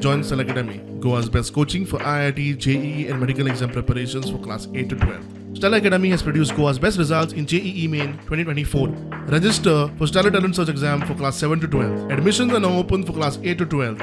Join Stellar Academy, Goa's best coaching for IIT, JEE, and medical exam preparations for class 8 to 12. Stellar Academy has produced Goa's best results in JEE Main 2024. Register for Stellar Talent Search exam for class 7 to 12. Admissions are now open for class 8 to 12.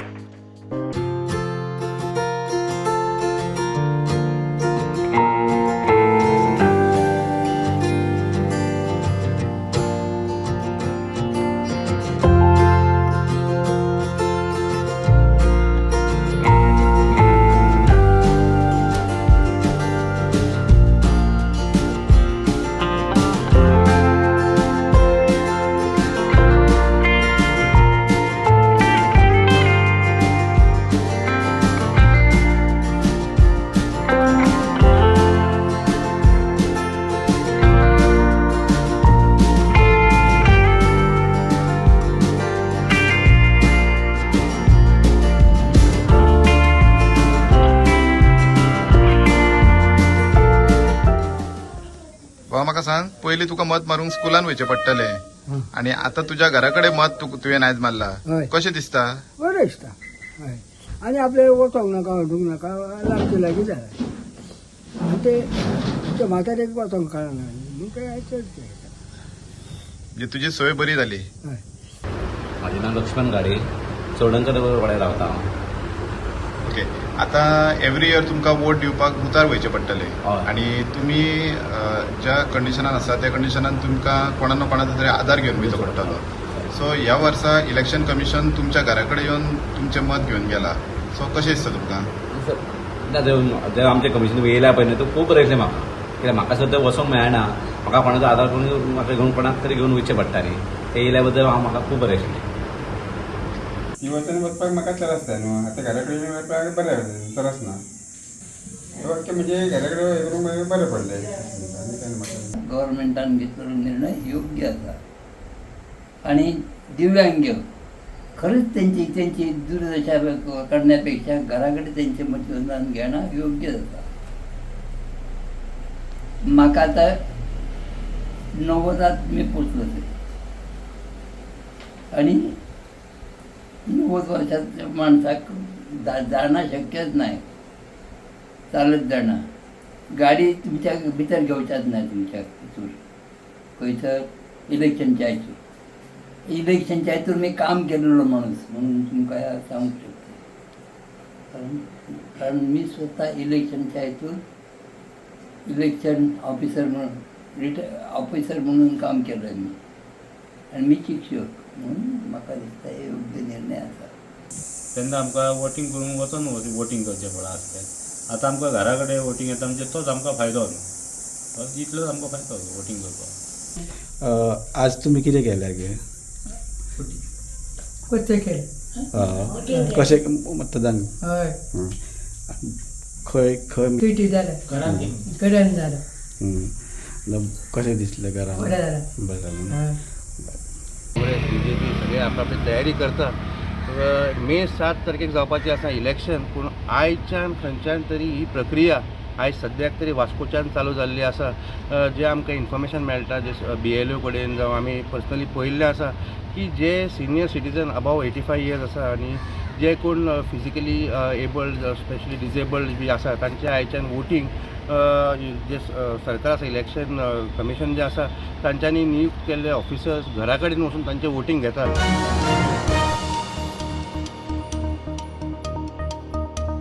बाबा म्हाका सांग, पयलीं तुका मत मारूंक स्कुलान वयचें पडटलें आनी आतां तुज्या घरा कडेन मत तुवें आयज मारला, हय. कशें दिसता? बरें दिसता. हय, आनी आपलें वचोंक नाका, हटूंक नाका, लागचे लागीं जालें. आनी ते म्हातारेक वचोंक कळना म्हणून ते चड ते. म्हणजे तुजी सोय बरी जाली. हय. म्हाजें नांव लक्ष्मण गाडे, चोडणकर वाड्यार रावता हांव. ओके, आतां एवरी इयर तुमकां वोट दिवपाक बुथार वयचें पडटलें. हय. आनी तुमी ज्या कंडिशनान आसा त्या कंडिशनान तुमकां कोणा ना कोणाचो तरी आदार घेवन वयचो पडटलो. सो ह्या वर्सा इलेक्शन कमिशन तुमच्या घरा कडेन येवन तुमचें मत घेवन गेला, सो कशें दिसता तुमकां? ना, जें आमचें कमिशन येयल्या पळय न्हू, तें खूब बरें दिसलें म्हाका. कित्याक म्हाका सद्दां वचोंक मेळना, म्हाका कोणाचो आदार करून म्हाका घेवन कोणाक तरी घेवन वयचें पडटा न्ही. तें येयल्या बद्दल हांव म्हाका खूब बरें दिसलें. ती वचून वचपाक म्हाका त्रास जाय न्हू, आतां घरा कडेन वचपाक बरें, त्रास ना. ओके, म्हणजे घरा कडेन हें करूंक मागीर बरें पडलें आनी काय म्हाका. गव्हर्मेंटान घेतलेलो निर्णय योग्य आसा. आणि दिव्यांग खरंच त्यांची त्यांची दुर्दशा करण्यापेक्षा घराकडे त्यांचे मतदान घेणं योग्य आसा. म्हाका आतां 90त मी पोचलो ते आणि 90 वर्षात माणसाक जाणं शक्यच नाही, चालत जाणं. गाडी तुमच्या भितर घेवच्याच नाही तुमच्या हितूर खंयसर इलेक्शनच्या हितूर. इलेक्शनच्या हितूर मी काम केलेलो माणूस म्हणून तुमकां सांगूंक शकता, कारण कारण मी स्वतः इलेक्शनच्या हितूर इलेक्शन ऑफिसर म्हणून, ऑफिसर म्हणून काम केलं मी आनी मी शिक्षक म्हणून म्हाका दिसता हे योग्य निर्णय आसा. तेन्ना आमकां वोटींग करूंक वचोन वोटींग करचें पडा आसलें. आतां आमकां घरा कडेन वोटींग येता, म्हणजे तोच आमकां फायदो न्हू, इतलोच आमकां फायदो वोटींग करपाक. आज तुमी कितें केलें गे? कोत्ते केलें. कशें मतदान? हय. खंय खंय? पिटी जालें, घरान जालें. कशें दिसलें घरा? बरें जालें. बरें जालें. हय. काँग्रेस, बीजेपी सगळे आपली तयारी करता. मे 7 तारखेक जावपाची आसा इलेक्शन, पूण आयच्यान खंयच्यान तरी ही प्रक्रिया आयज सद्याक तरी वास्कोच्यान चालू जाल्ली आसा. जें आमकां इन्फॉर्मेशन मेळटा, जे BLO कडेन जावं आमी पर्सनली पळयल्लें आसा की जे सिनियर सिटीजन अबाव 85 इयर्स आसा आनी जे कोण फिजिकली एबल्ड, स्पेशली डिजेबल्ड बी आसा, तांचे आयच्यान वोटींग जे सरकार आसा, इलेक्शन कमिशन जें आसा, तांच्यांनी नियुक्त केल्ले ऑफिसर्स घरा कडेन वचून तांचें वोटींग घेतात.